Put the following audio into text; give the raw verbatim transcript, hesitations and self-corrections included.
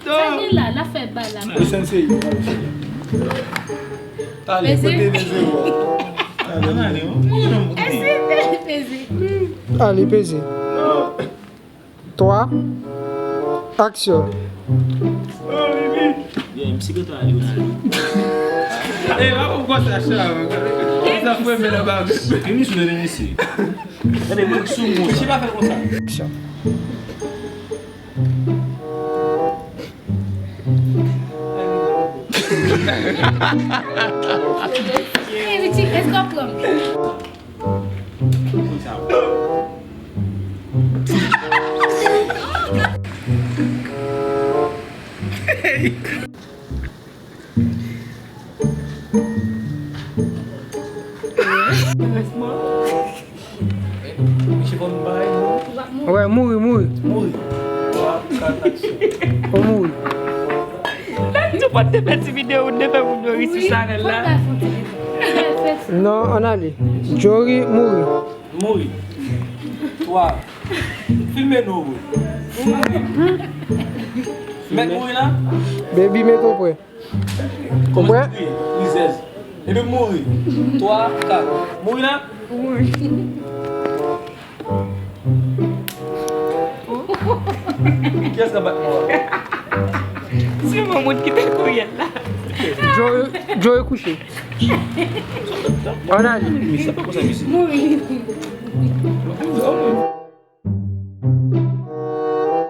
Sa gen la, la fè bal la. Wi, sensei. Ale, peze. Kote peze w? Ale, ale. Esi te peze. Ale, peze. Twa. Aksyon. Gen, misye gentan ale, ale. Ey, pa pou konsa, chè. Konsa, fwe men nan bab. Fini sou de mesye. Gade, mwen sou mwen. Misye pa fè konsa. Aksyon. Ey, Richie, èske w ap pran m? Wè, mouri, mouri. Mouri. Ou mouri. Lè nou pa t te fè ti videyo, nou te fè moun yo ri sou chanèl la. Non, ann ale. Jory mouri. Mouri. Twa. Filme nou, wi. Mèt mouri la? Baby, mete w prè. Ou prè? Rizèz. Epi mouri. Twa, kat. Mouri la? Kiyès k ap bat mò a? Se yon moun ki te kouri la. Joe, Joe kouche. Ann ale. Misye pa konsa, misye. Mouri.